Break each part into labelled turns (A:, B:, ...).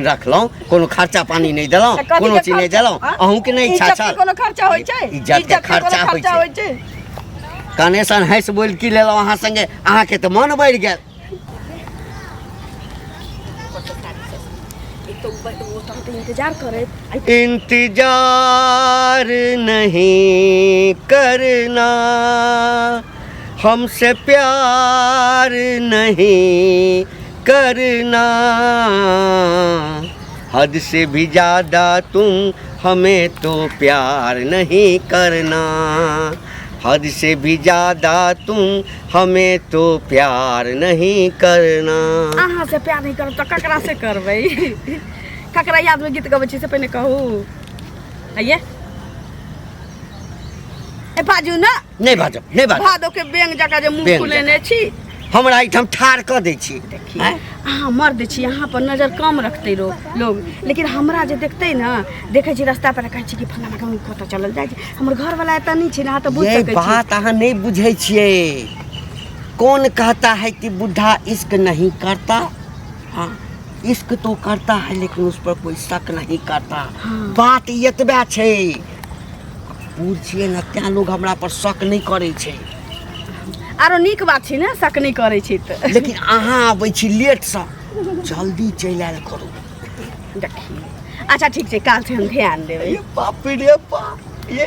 A: रखलहुँ, कोनो खर्चा पानी नहि देलहुँ,
B: तऽ कथी
A: कोनो
B: के
A: चीज नहि
B: खर्चा?
A: देलहुँ।
B: आँ?
A: अहूँके नहि इच्छा
B: इज्जत के
A: छल?
B: कोनो खर्चा होइ छै?
A: इज्जत के
B: इज्जत के कोनो
A: खर्चा होइ
B: खर्चा
A: छै।
B: होइ छै?
A: कनेसन हँसि बोलि की लेलहुँ अहाँ संगे, अहाँके तऽ मन बढ़ि गेल।
B: एक तऽ ओ तहन तऽ इंतजार करैत।
A: इंतजार नहीं करना, हमसे प्यार नहीं करना, हद से भी ज़्यादा तुम हमें तो प्यार नहीं करना, हद से भी ज़्यादा तुम हमें तो प्यार नहीं करना।
B: अहाँ से प्यार नहीं करब तऽ ककरा से करबै? ककरा याद में गीत गबै छी से पहिने कहू। आइये ए, बाजू ना।
A: नहि बाजब, नहि बाजब।
B: भादो के बेंग जकाँ जे मुँह
A: बेंग
B: फुलेने छी।
A: हमरा एहिठाम ठाढ़ कऽ दै छी।
B: देखिए,
A: आँय?
B: अहाँ मर्द छी, अहाँ पर नजर कम रखतै लोग, लेकिन हमरा जे देखतै ने, देखै छी रास्ता पर, कहै छी कि फलाना के कतऽ चलल जाइ छै। हमर घरवाला एतऽ नहि छै ने, अहाँ तऽ बुझि
A: ये
B: सकै छी।
A: बात अहाँ नहि बुझै छियै। कौन कहता है कि बुढ़ा इश्क नहीं करता? हाँ, इश्क तो करता है, लेकिन उस पर कोई शक नहीं करता। बात एतबे छै, बूढ़ छियै ने, तें लोग हमरा पर शक नहि करै छै।
B: आरो नीक बात छै ने, शक नहि करै छै तऽ।
A: लेकिन अहाँ आबै छी लेटसँ, जल्दी चलि आयल करू।
B: देखियौ, अच्छा ठीक छै, काल्हि से हम ध्यान देबै।
A: ये बाप रे बाप, ये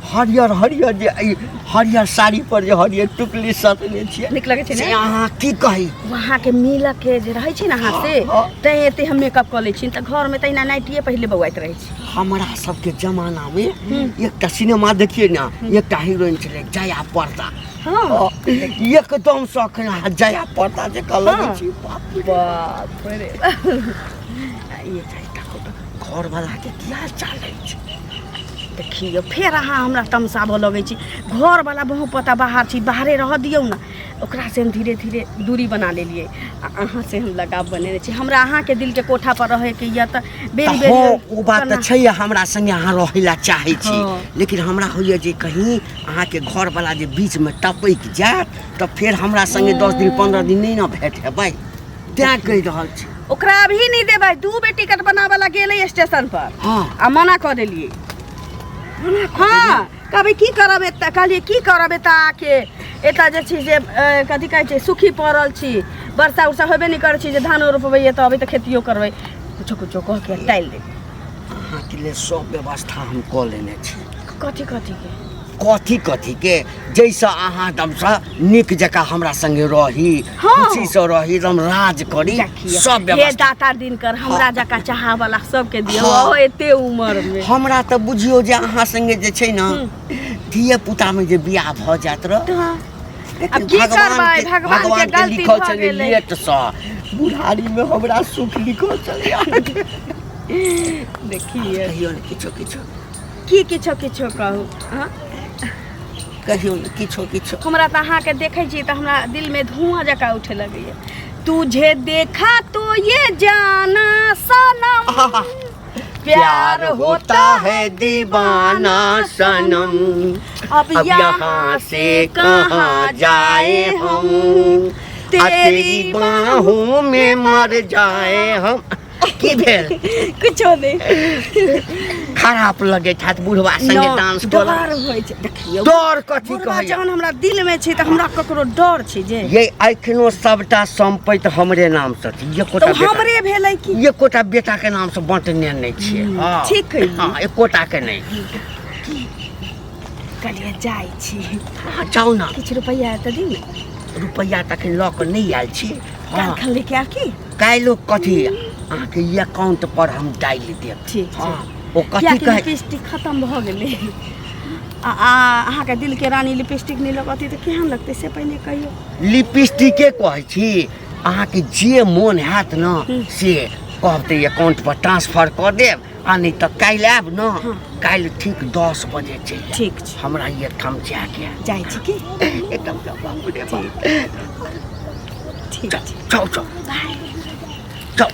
A: हरियर हरियर जे एहि हरियर साड़ी पर जे हरियर टुकली सटने छियै,
B: नीक लगै छै ने?
A: से अहाँ की कही।
B: वहाँके मिलऽ के जे रहै छै ने अहाँ से,
A: हँ।
B: तैँ एते हम मेकअप कऽ लै छी, तऽ घरमे तहिना नाइटिए पहिले बौआइत रहै छी।
A: हमरा सबके जमानामे एकटा सिनेमा देखिए ने, एकटा हीरोइन छलै जया पर्दा। एकदम शौक है जया पर्दा जकाँ लगै छी। बाप रे।
B: बाप रे।
A: ई घरवला के की हाल चाल अछि?
B: देखियौ, फेर अहाँ हमरा तमसाबऽ लगै छी। घरवला बहुत पता बाहर छी, बाहरे रहऽ दियौ ने। ओकरासँ हम धीरे धीरे दूरी बना लेलियै आ अहाँसँ हम लगाव बनेने छी। हमरा अहाँके दिलके कोठा पर रहैके यऽ तऽ बेरी
A: तऽ
B: बेरी
A: हँ, ओ बात तऽ
B: केना-
A: छै, हमरा संगे अहाँ रहै लए चाहै छी। लेकिन हमरा होइए जे कहीं अहाँके घरवला जे बीचमे टपकि जायत तऽ फेर हमरा संगे 10 दिन 15 दिन नहि ने भेट हेबै, तेँ कहि रहल छी।
B: ओकरा अभी नहि देबै। दू बेर टिकट बनाबऽ ला गेलै स्टेशन पर आ मना कऽ देलियै। हँ, कहबै की करब एतऽ? कहलियै की करब एतऽ आके? एतऽ जे छै से कथी कहै छै, सुखी पड़ल छी, वर्षा उर्षा होबे नहि करै छै जे धानो रोपबै एतऽ अबै तऽ खेतियो करबै। कुछो कुछो कह के टालि देबै।
A: अहाँके लेल सब व्यवस्था हम कऽ लेने छी।
B: कथी कथीके?
A: कथी कथीके, जाहिसँ अहाँ एकदमसँ नीक जकाँ हमरा संगे रही, खुशीसँ रही, एकदम राज करी।
B: देखियौ,
A: सब
B: हे
A: व्यवस्था।
B: दाता दिनकर, हमरा जकाँ चाहवला सबके दियौ। एते उमर मे
A: हमरा तऽ बुझियौ जे अहाँ संगे जे छै ने, धिये पुतामे जे बियाह भऽ जायत रह।
B: तऽ
A: लेकिन
B: आब की करबै? भगवान के
A: भगवान के
B: गलती
A: लिखल
B: भऽ
A: छलै
B: गेलै।
A: लेटसँ, बुढ़ारीमे हमरा सुख लिखल छलै अहाँके।
B: देखिए।
A: कहियौ ने किछो किछो।
B: की किछो किछो कहू? हाँ?
A: कहियौ ने किछो किछो।
B: हमरा तऽ अहाँके देखै छी तऽ हमरा दिलमे धुआं जकाँ उठे लगैया। तुझे देखा तो ये जाना सनम,
A: आहा,
B: प्यार होता
A: है दीवाना सनम,
B: अब
A: अब यहाँ से कहाँ जाए हम, आ तेरी बाहों में मर जाए हम। की भेल?
B: कुछो नहि।
A: खराब लगे छथि बुढ़वा संगे डांस
B: डर
A: करऽ?
B: होइ छै, देखियौ।
A: डर कथी?
B: बुढ़वा
A: कहैया
B: जहन हमरा दिल में छै तऽ हमरा ककरो डर छै जे?
A: ये एखनो सबटा संपत्ति हमरे नाम से छै, एकोटा
B: तऽ
A: बेटा
B: हमरे भेलै की?
A: एकोटा बेटा के नाम से बंटने नहि छियै। हँ।
B: ठीक कहियै।
A: हँ, एकोटा के नहि।
B: कहलियै जाइ छी।
A: अहाँ जाउ ने।
B: किछु रुपैआ तऽ दियौ ने।
A: रुपैआ तखन लऽ कऽ नहि आयल छी। हँ।
B: काल्हि खन लेके आयब की?
A: काल्हि कथी, अहाँके अकाउंट पर हम डालि देब।
B: ठीक छै।
A: हँ, ओ कथी
B: कियाकि
A: कहै
B: लिपस्टिक खतम भऽ गेलै आ आ अहाँके दिलके रानी लिपस्टिक नहि लगौती तऽ केहन लगतै, से पहिने कहियौ।
A: लिपस्टिके कहै छी, अहाँके जे मोन हैत ने से कहब तऽ अकाउंट पर ट्रांसफर कऽ देब, आ नहि तऽ काल्हि आयब ने, काल्हि ठीक 10 बजे चलि आयब।
B: ठीक छै।
A: हमरा एकठाम जायके है।
B: जाइ छी की?
A: एकदम बाप रे बाप।
B: ठीक छै।
A: जाउ जाउ जाउ।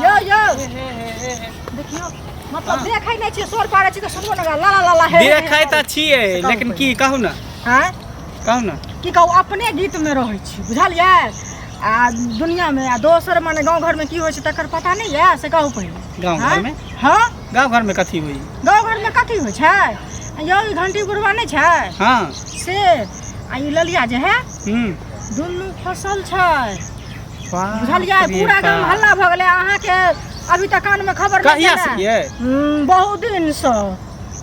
C: यौ यौ, देखियौ, मतलब देखै नहि छियै, शोर पारै छी तऽ सुनबो नहि ला ला ला ला हे।
D: देखै तऽ छियै, लेकिन की कहू ने?
C: आँय?
D: कहू ने।
C: की कहू अपने गीतमे रहै छी बुझलियै आ दुनियामे आ दोसर मने गाँव घरमे की होइ छै तकर पता नहि यऽ से कहू पहिले
D: गाँव
C: आँय?
D: घरमे
C: हँ
D: गाँव घरमे कथी होइ
C: गाँव घरमे कथी होइ छै आ यौ ई घंटी बुढ़वा नहि छै
D: हँ
C: से आ ई ललिया जे है दुनू फसल छै
D: बाप
C: बुझलियै
D: रे
C: पूरा गाम
D: बाप।
C: हल्ला भऽ गेलै अहाँके अभी तक कानमे खबर नहि
D: कहिया
C: गेलै।
D: से ये
C: बहुत दिनसँ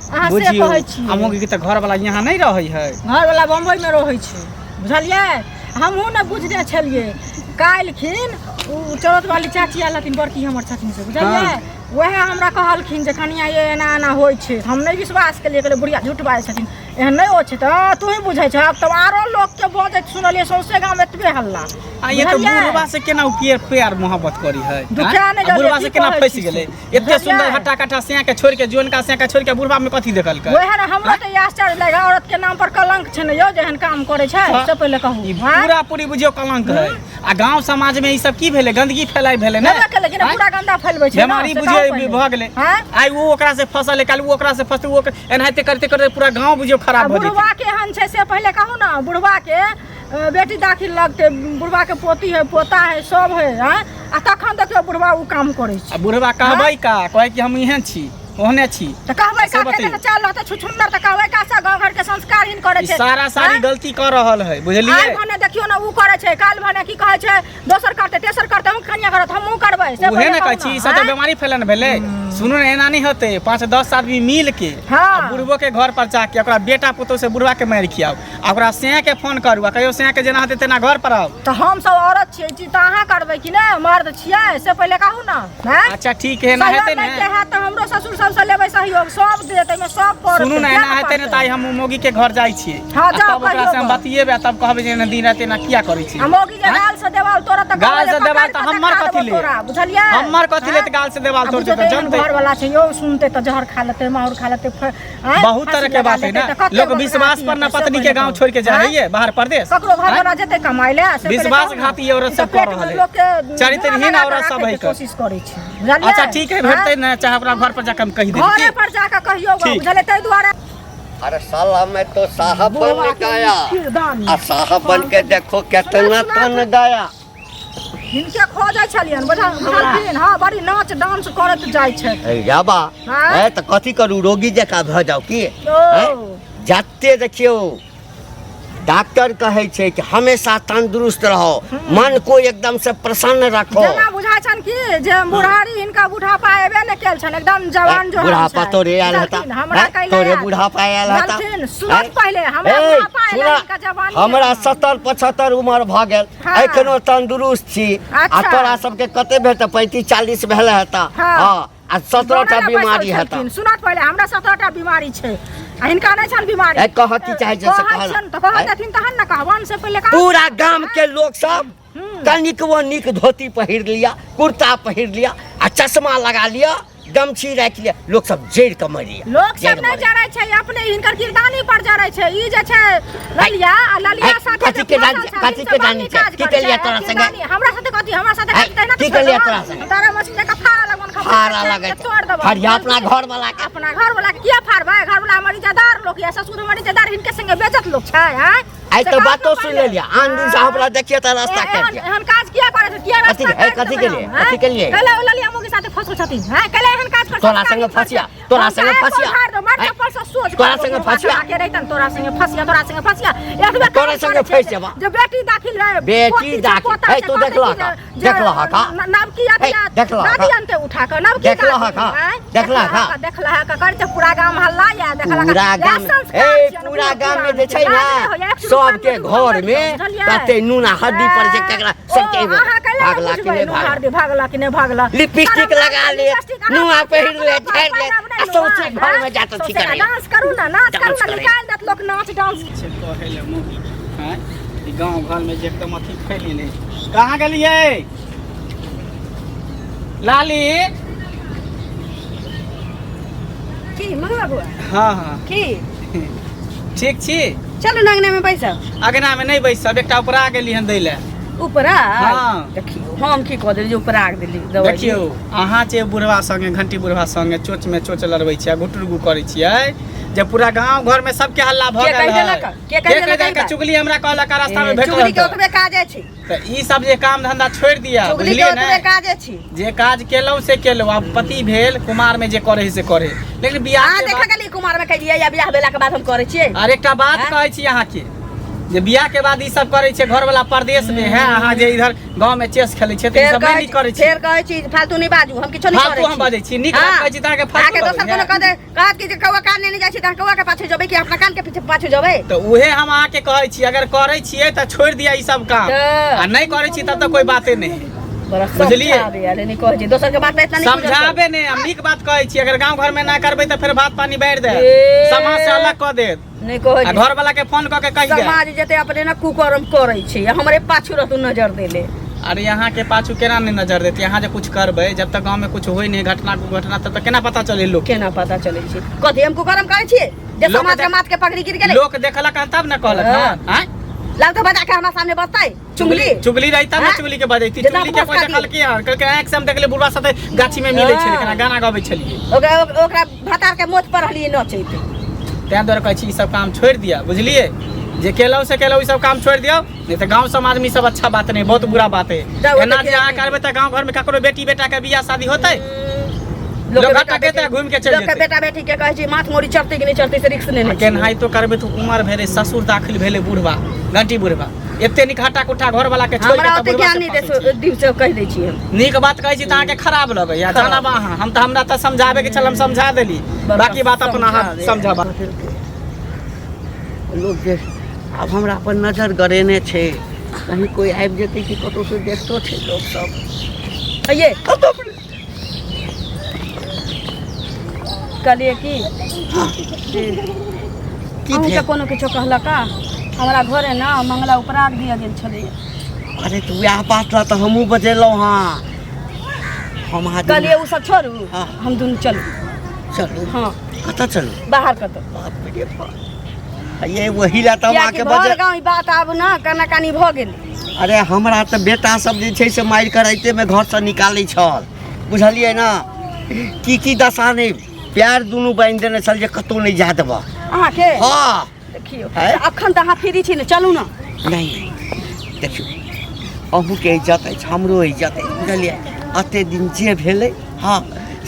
C: अहाँ से
D: बुझियौ
C: कहै छी
D: आ मौगी के तऽ घर वाला यहाँ नहि रहै है
C: घरवला बम्बइमे रहै छै बुझलियै हमहूँ ने बुझने छलियै काल्हिखिन ओ चौरतवाली चाची आयल हथिन बड़की हमर छथिन से बुझलियै
D: हँ।
C: वएह हमरा कहलखिन जे कनिया ये एना एना होइ छै हम नहि विश्वास केलियै कहलियै बुढ़िया झूठ बाजै छथिन एहन नहि होइ छै तऽ तूही बुझै छह तब आरो लोकके बजैत सुनलियै सौंसे गाम एतबे हल्ला
D: आ ये तऽ
C: बुझलियै?
D: बुढ़वा से केना ओ के प्यार मोहब्बत करी है
C: दुखिया
D: आँय?
C: नहि
D: आ बुढ़वा
C: जानै
D: से
C: की
D: केना
C: कहै
D: फँसि
C: छी
D: गेलै
C: से।
D: एते
C: बुझलियै?
D: सुंदर हट्टा कट्टा सिया के छोड़ के जोनका सिया के छोड़ के बुढ़वा में कथी देखलकै
C: वएह ने हमरो तऽ ई आश्चर्य लागि औरत के नाम पर कलंक छै ने यौ जेहन काम करै छै
D: हाँ।
C: से पहिले कहू
D: ई
C: हाँ?
D: पूरा पूरी बुझियौ कलंक है आ गांव समाज में ई सब की भेलै गंदगी फैलाइ भेलै ने
C: हेबे केलै कि ने
D: आँय?
C: पूरा गंदा फैलबै छै ने,
D: बीमारी
C: से कहू
D: बुझियौ
C: पहिले।
D: भऽ गेलै
C: हाँ?
D: आइ ओ ओकरा से फसल काल्हि ओ ओकरा से फसतै ओ एनाहिते करते करते पूरा गांव बुझियौ
C: आ
D: खराब भऽ जेतै
C: बुढ़वा के एहन छै से पहिले कहू ने बुढ़वा के बेटी दाखिल लगतै बुढ़वा के पोती है पोता है सब है आँय? आ तखन देखियौ बुढ़वा ओ काम करै छै
D: आ बुढ़वा कहबै का कहै कि हम एहन छी ओहने छी
C: तऽ कहबै
D: से
C: का
D: बतैयौ।
C: केना चाल रहतै छुछुन्नर तऽ कहबै का से गाँव घर के संस्कारहीन करै
D: ई
C: छै
D: सारा सारी
C: आँय?
D: गलती कऽ रहल है
C: आइ
D: बुझलियै
C: भने देखियौ ने उ करै छै काल्हि भने की कहै छै दोसर करतै तेसर करतै हम कनिया करत हमहूँ करबै से
D: उहे
C: पहिले
D: ने
C: कहू
D: कहै छी ई सब तऽ
C: आँय?
D: बीमारी फैलन भेलै सुनू ने एना नहि होतै 5-10 आदमी मिल के
C: हँ।
D: आ बुढ़बो के घर पर जाके ओकरा बेटा पुतोह से बुढ़वा के मारि खियाउ आ ओकरा सैया के फोन करू आ कहियो सैया के जेना हेतै तेना घर पर आउ
C: तऽ हम सब औरत छियै ई चीज तऽ अहाँ करबै कि नहि मर्द छियै से पहिले कहू ने आँय?
D: अच्छा ठीक है एना
C: सहयोग
D: हेतै
C: नहि
D: ने
C: के हैत तऽ हमरो ससुर सबसँ लेबै सहयोग सब देत एहिमे सब पड़तै
D: सुनू ने
C: किया
D: एना हेतै ने
C: पड़तै?
D: तऽ आइ हम मोगी के घर जाइ छियै
C: हँ,
D: आ
C: जाउ,
D: तब ओकरा से
C: कहियौ
D: हम
C: गऽ।
D: बतियेबै आ तब कहबै जे एना दिन राति एना किया करै छी
C: आ मौगी जे
D: आँय?
C: गाल से देवाल तोड़त तऽ
D: गाल
C: कहबै जे
D: से देवाल
C: पकड़ि
D: तऽ
C: कऽ
D: हमर
C: देखा
D: कथी
C: देबौ
D: ले?
C: तोरा, बुझलियै
D: हमर कथी ले
C: आँय?
D: तऽ गाल से देवाल
C: आ
D: तोड़तै
C: बुझियौ
D: तऽ
C: तऽ एहन
D: जनतै।
C: घरवला छै यौ सुनतै तऽ जहर खा लेतै माहुर खा लेतै आँय?
D: बहुत तरह
C: फांसी
D: के
C: लगा
D: बात है
C: लेतै
D: ना
C: तऽ कते
D: लोग
C: गोटा
D: विश्वास
C: अथी
D: पर ना
C: हेतै, से
D: पत्नी के
C: पहिले
D: गांव
C: कहू।
D: छोड़ के जा
C: आँय?
D: रही है बाहर परदेश
C: ककरो घर
D: आँय?
C: वाला जेतै कमाइ लए से पहिले
D: विश्वासघाती
C: कहू ने।
D: औरत
C: ई तऽ
D: सब कऽ
C: पेटमे
D: रहल है।
C: लोकके
D: चरित्रहीन
C: धुआं लगा
D: औरत
C: कऽ
D: सब है
C: राखैके
D: कऽ।
C: कोशिश करै छै बुझलियै
D: अच्छा ठीक है
C: आँय?
D: भेटतै ना चाहे ओकरा घर पर जाके हम कहि देबै
C: घरे
D: की?
C: पर जाकऽ कहियौ गऽ,
D: ठीक।
C: बुझलियै ताहि दुआरे
A: अरे साला मैं तो साहब बन
C: बुढ़वा के
A: गया
C: किरदानी।
A: आ साहब बन के देखो कितना
C: सुना,
A: तन गया
C: हिनके खोजै छलियनि बुझलखिन हँ बड़ी नाच डांस करैत जाइ छै
A: ए जाबा
C: हाँ?
A: ए तऽ कथी करू रोगी जकाँ भऽ जाउ की
C: ओ
A: हैं? जते देखियौ डॉक्टर कहै छै कि हमेशा तंदुरुस्त रहो मन को एकदम से प्रसन्न रखो
C: जेना बुझाइ छनि कि जे बुढ़ारी हिनका बुढ़ापा एबे ने केल छनि एकदम जवान जो
A: बुढ़ापा तोरे आयल हेता
C: हमरा
A: हैं?
C: कैले
A: तोरे
C: आयल।
A: बुढ़ापा आयल हेता
C: बुझलखिन सुनत
A: हैं?
C: पहिले हमरा
A: ए,
C: बुढ़ापा एलै
A: सुना,
C: हिनका जवानी
A: हमरा
C: एलै।
A: 70-75 उम्र भऽ गेल
C: हाँ।
A: एखनो तंदुरुस्त छी आ
C: अच्छा।
A: तोरा सबके कते भेल 35-40 भेल हेता
C: हाँ।
A: हाँ आ 17टा
C: दोनो ने
A: बीमारी
C: बैसल
A: हेता
C: छलखिन। सुनत पहिले हमरा 17टा बीमारी छै आ हिनका नहि छनि बीमारी
A: ए, कहऽ की चाहै छै से
C: कहै
A: कहऽ।
C: छियनि तऽ कहऽ
A: ए?
C: देथिन तहन ने कहबनि से पहिले कहऽ।
A: पूरा गाम के लोग सब कनिकबो नीक धोती पहिर लिया कुर्ता पहिर लिया आ चश्मा लगा लिया गमछी राखि लिया लोग सब जड़ि के मरि
C: लोक सब नहि जरै छै अपने हिनकर किरदानी पर जरै छै ई जे छै ललिया आ ललिया
A: है,
C: साथे
A: कथी
C: जे
A: के
C: फसल
A: दानी-
C: छथिन
A: कथी
C: से
A: के
C: बड़
A: दानी
C: नीक
A: छै?
C: काज
A: की
C: करै
A: केलियै
C: छै।
A: तोरा संगे?
C: किरदानी हमरा साथे कथी हमरा साथे
A: है,
C: कथी तहिना
A: की
C: तऽ
A: केलियै
C: छोड़ि
A: तोरा
C: देबौ।
A: संगे?
C: तारा मछली जकाँ फाड़ा लगबन खपड़ी
A: फाड़ा
C: के
A: लगै छै।
C: तोड़ देबौ।
A: फरिया अपना घरवला के।
C: अपना घरवला के किया फाड़बै घरवला हमर इज्जतदार लोक या ससुर हमर इज्जतदार हिनके संगे बेजत लोक छै आँय
A: आइ
C: से
A: तऽ
C: कहू
A: बातो
C: ने
A: सुनि
C: पहिले।
A: लेलियै आन दिन से हमरा देखिए तऽ रास्ता
C: एहन
A: काटि
C: एहन काज किया करै छै किया
A: कथी
C: रास्ता
A: के-
C: काटि
A: कथी के
C: देबै
A: लिए?
C: हम,
A: कथी के लिए?
C: कैले ओ ललिया मोगी साथे फसल छथिन हैं कैले एहन काज कर
A: तोरा संगे फसिया, तोरा संगे फसिया।
C: मार
A: हैं?
C: चप्पल से सोच
A: तोरा संगे फसिया।
C: के रहितन तोरा संगे फसिया तोरा संगे फसिया एतबे
A: तोरा
C: काम
A: संगे
C: करै छै
A: फसि जेबा।
C: जे बेटी दाखिल रहे
A: बेटी
C: पोती छै,
A: दाखिल।
C: पोता
A: हे,
C: छै,
A: तू
C: कहतै
A: देखलह
C: कि
A: का?
C: जे
A: देखलह का?
C: नवकी
A: हे,
C: अथिया
A: देखलह का?
C: दादी अनते उठा कऽ नवकी
A: देखलह
C: दादी,
A: का?
C: हैं?
A: देखलह का?
C: देखलह का करै छै पूरा गाम हल्ला या देखलह का?
A: पूरा
C: इएह
A: गाम
C: संस्कार
A: ए
C: छियनि,
A: पूरा
C: बूढ़
A: गाम में जे
C: पुरान
A: छै
C: के। लाज नहि होइए,
A: ने
C: एक सौ रुपैआ
A: सबके
C: मे दुकान
A: घर में
C: बुझलियै?
A: तते नून आ हड्डी पर छै केकरा सबके
C: ओ, अहाँ कैला नहि
A: भागला कि
C: बुझबै,
A: नहि
C: नून
A: भागला
C: हरदी भागला कि नहि भागला
A: लिपस्टिक
C: शरम
A: लगा
C: लागल,
A: ले,
C: लिपस्टिक अहाँ
A: नुआ
C: पहिरब
A: पहिर ले,
C: नहि,
A: झाड़ि ले,
C: पहिरब नहि
A: आ सौंसे
C: नुआ,
A: घर में जाके
C: सौंसे
A: अथी करैए।
C: डांस करू ने नाच करू
A: डांस
C: ने
A: करैए।
C: निकालि देत लोक नाच डांस
D: छै कहै लए मौगी आँय ई गाँव घरमे जे एकदम अथी फैल गेलै कहाँ गेलियै लाली
B: की मधुआ बुआ
D: हाँ हाँ
B: की
D: ठीक छी
B: चलू ने अंगना में बैसब
D: अगनामे नहि बैसब एकटा उपरा गेली हन दै लए
B: उपराग?
D: हाँ।
B: देखियौ हम की कऽ देली जे उपराग देली दवाइ।
D: देखियौ अहाँ जे बुढ़वा संगे घंटी बुढ़वा संगे चोच में चोच लड़बै छियै गुटुर गु करै छियै जे पूरा गांव घर में सबके हल्ला भऽ
B: के
D: गेल
B: कहि
D: है।
B: देलक? के कहि देलक
D: देलक?
B: ई बात?
D: चुगली हमरा कहलक रास्ता में
B: ए,
D: भेटल
B: चुगली के
D: तऽ।
B: ओतबे काजे छै।
D: तऽ ई सब जे काम धंधा छोड़ि दिअ
B: चुगली के
D: बुझलियै
B: ओतबे
D: ने
B: काजे छै।
D: जे काज केलहुँ से केलहुँ आब पति भेल कुमार में जे करे है से करे लेकिन बियाह
B: अहाँ
D: के
B: देखऽ
D: बाद
B: गेलियै कुमार में केलियै या बियाह भेला के बाद हम करै छियै?
D: आर एकटा बात
B: आँय?
D: कहै छी अहाँके जे बियाह के बाद ई सब करै छै घरवाला परदेश में है अहाँ जे इधर गांव में चेस खेलै छै तऽ ई
B: फेर
D: सब नहि
B: कहै
D: नीक करै छै
B: फेर कहै छी फालतू नहि बाजू हम किछो नहि
D: फालतू
B: करै
D: हम बाजै छी नीक बात कहै छी तऽ अहाँके
B: अहाँके
D: फालतू
B: दोसर
D: लगैए।
B: कोनो कह दे कहत कि जे कौआ कान लेने जाइ छी तऽ अहाँ कौआ के पाछू जेबै कि अपना कान के पीछे पाछू जेबै?
D: तऽ उहे हम अहाँके कहै छी अगर करै छियै तऽ छोड़ि दिअ ई सब काम
B: तऽ-
D: आ नहि करै छी तब तऽ कोई बाते नहि
B: बड़ा
D: बुझलियै?
B: समझाबे आले नहि कहै छी दोसर के बात पे इतना नहि बुझल करू।
D: समझाबे नहि हम नीक बात कहै छी अगर गांव घर में ना करबै तऽ फेर भात पानी बारि देत
B: ए।
D: समाज से अलग कऽ देत
B: नहि कहै
D: आ
B: छी
D: घर वाला के फोन कऽ के कहि दे
B: समाज जते अपने ना कुकर्म करै छै आ हमरे पाछू रहतू नजर देले।
D: अरे यहाँ के पाछू केना नहीं नजर देती यहाँ जे कुछ करबै जब तक गांव में कुछ होय नहीं घटना कुघटना तब तक केना पता चले लोग के?
B: केना पता चलै छै? कथी हम कुकर्म करै छियै जे
D: लोक
B: समाज के
D: देख-
B: माथ के पगड़ी गिर गेलै?
D: लोक देखलक हन तब ने कहलक
B: हाँ।
D: हन आँय?
B: लाउ तऽ बजा के हमरा सामने बजतै चुगली।
D: चुगली रही तब ने
B: हाँ?
D: चुगली के बजैती
B: जेना
D: चुगली के
B: बस
D: कोई
B: खा
D: देखलकै हन कहलकै आँखि से हम देखले बुढ़वा साथे गाछी में मिलै छलै केना गाना गबै छलियै।
B: ओकरा ओकरा भतार के मोच पर रहलियै नचैत।
D: ताहि दुआरे कहै छी ई सब काम छोड़ि दिअ बुझलियै जे केलहुँ से केलहुँ ई सब काम छोड़ि दियौ नहीं तऽ गाँव समाज में ई सब अच्छा बात नहीं बहुत बुरा बात है।
B: तऽ ओ
D: एना
B: तऽ
D: जे अहाँ करबै तऽ गाँव घर में ककरो बेटी बेटा के बियाह शादी होतै?
B: लोक
D: लोक हटके घूमि के चलि
B: लोक के
D: जेतै।
B: बेटा बेटी के कहै छै माथ मोड़ी चढ़तै कि नहि चढ़तै से रिक्स नहि
D: केनाहितो करबै तऽ उमर भेलै ससुर दाखिल भेलै बुढ़वा घंटी बुढ़वा एते नीक हटा कुट्टा घर वाला के छोड़ि
B: हमरा
D: के
B: ओते
D: तऽ बुढ़वा
B: ज्ञान
D: से
B: नहि दे
D: फँसै छी।
B: दिल से कहि दै छी हम।
D: नीक बात कहै छी तऽ अहाँके खराब लगैया जानब अहाँ हम तऽ हमरा तऽ समझाबे के छल हम समझा देली बाकी बात अपन अहाँ समझाबा।
A: लोक जे आब हमरा पर नजर गड़ेने छै कहीं कोई आबि जेतै कि कतौ से देखतो छै लोक सब।
B: ये कहलियै की
A: की
B: अहूँके
A: भेल?
B: कोनो किछो कहलक? हमरा घरे ने मंगला उपराग दिअ गेल छलैया।
A: अरे तऽ वएह बात लए तऽ हमहूँ बजेलहुँ हँ हम अहाँ
B: कहलियै ओ सब छोड़ू
A: हाँ।
B: हम दुनू चलू।
A: चलू?
B: हाँ।
A: कतऽ चलू?
B: बाहर कतऽ।
A: बाप रे बाप ये वही लए तऽ हम
B: कियाकि
A: अहाँके
B: भर
A: बजे
B: गाँव ई बात आब ने कना कानी भऽ गेलै।
A: अरे हमरा तऽ बेटा सब जे छै से मारि कऽ रातिमे घरसँ निकालै छल बुझलियै ने की की दशा नहि पैर दुनू बान्हि देने छल जे कतहु नहि जाय देबह
B: अहाँके?
A: हाँ।
B: देखियौ
A: हैं?
B: अखन तऽ अहाँ फ्री छी ने चलू ने।
A: नहीं नहीं देखियौ अहूँके इज्जत अछि हमरो इज्जत अछि बुझलियै एते दिन जे भेलै हाँ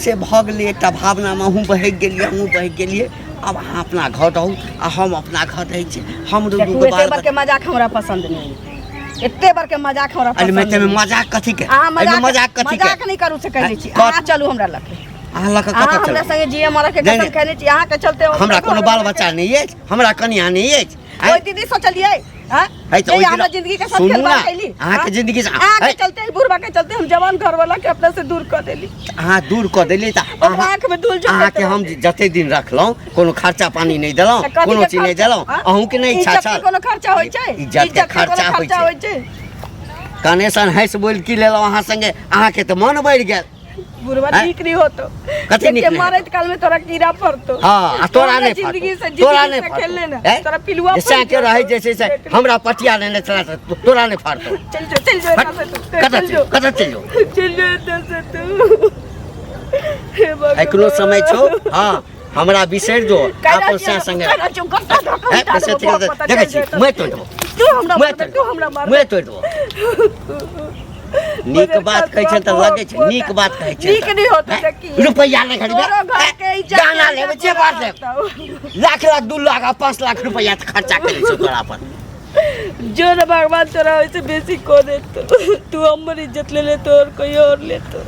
A: से भऽ गेलै एकटा भावनामे अहूँ बहकि गेलियै हमहूँ बहकि गेलियै आब अहाँ अपना घर रहू आ हम अपना घर रहै छी हमरो
B: देखू
A: दूगो
B: एते
A: बाल
B: बड़के मजाक हमरा पसंद नहि एते बड़के मजाक हमरा
A: अरे
B: पसंद
A: मैं
B: नहि।
A: मजाक कथी के
B: अहाँ
A: एहिमे मजाक कथी के
B: मजाक नहि करू से कहै छी
A: कत-
B: अहाँ चलू हमरा लग
A: अहाँ लऽ कऽ
B: अहाँ
A: कतऽ
B: हमरा
A: चलू?
B: संगे जिए मरऽ के
A: नहि,
B: कसम
A: नहि।
B: खेने छी अहाँ के चलते हम
A: हमरा कोनो
B: घर
A: बाल
B: में
A: बच्चा नहि अछि हमरा कनिया नहि अछि
B: ओहि दीदी सोचलियै हाँ?
A: है तऽ
B: जे
A: ओहि
B: हमरा
A: दिना-
B: जिंदगी के साथ
A: सुनू
B: खेलवाड़
A: ना,
B: कैली
A: अहाँके जिंदगी से-
B: अहाँ के
A: है।
B: चलते ई बुढ़वा के चलते हम जवान घर वाला के अपना से दूर कऽ देली।
A: अहाँ दूर कऽ देली तऽ
B: ओकरा आँख में धूल झोंकैत
A: अहाँके हम
B: रहलै।
A: जते दिन रखलहुँ कोनो खर्चा पानी नहि देलहुँ
B: तऽ कथी
A: कोनो
B: के
A: चीज नहि
B: खर्चा?
A: देलहुँ
B: हाँ?
A: अहूँके नहि इच्छा
B: इज्जत के
A: छल
B: कोनो खर्चा होइ छै?
A: इज्जत के
B: इज्जत के कोनो
A: खर्चा होइ
B: खर्चा
A: छै।
B: होइ छै?
A: कनेसन हँसि बोलि की लेलहुँ अहाँ संगे अहाँके तऽ मन बढ़ि गेल।
B: बुढ़वा
A: हैं?
B: नीक नहीं होतो।
A: कथी नीक
B: के
A: नहीं
B: मरैत काल में तोरा कीड़ा पड़तो।
A: हाँ, आ तोरा नहि
B: जिंदगी
A: फाटो
B: से
A: तोरा
B: जिंदगी
A: नहि
B: से
A: फाटो
B: खेलले ना
A: हैं?
B: तोरा पिलुआ
A: जे
B: पड़
A: के रहै जे छै से हमरा पटिया लेने छला तऽ तोरा नहि फाड़तो।
B: चल जो चल जो
A: हट,
B: एतऽ से तू
A: कतऽ
B: चल
A: चलि
B: जो
A: कतऽ चलि जो
B: चल जो एतऽ से तू। हे भगवान।
A: एखनो समय छौ हाँ हमरा बिसरि जो अपन सै संगे हैं, बेसी अथी करतै, देखै छी मैं तोड़ि देबौ
B: तू हमरा
A: मैं
B: मारबे
A: तोड़ि
B: तू हमरा मारबे
A: मैं तोड़ि देबौ। नीक बात कहै छै तऽ लगै छै नीक बात कहै छै
B: नीक नहि होतौ
A: हैं?
B: देखी।
A: रुपैआ नहि खरीदबे
B: तोरो घर के इज्जत
A: दाना लेबै जे बात लेब लाख लाख 2 लाख आ 5 लाख रुपैआ तऽ खर्चा करै छै तोरा पर।
B: जो ने भगवान तोरा ओहिसे बेसी कऽ देतौ तू हमर इज्जत ले लेतो और कोई और लेतो।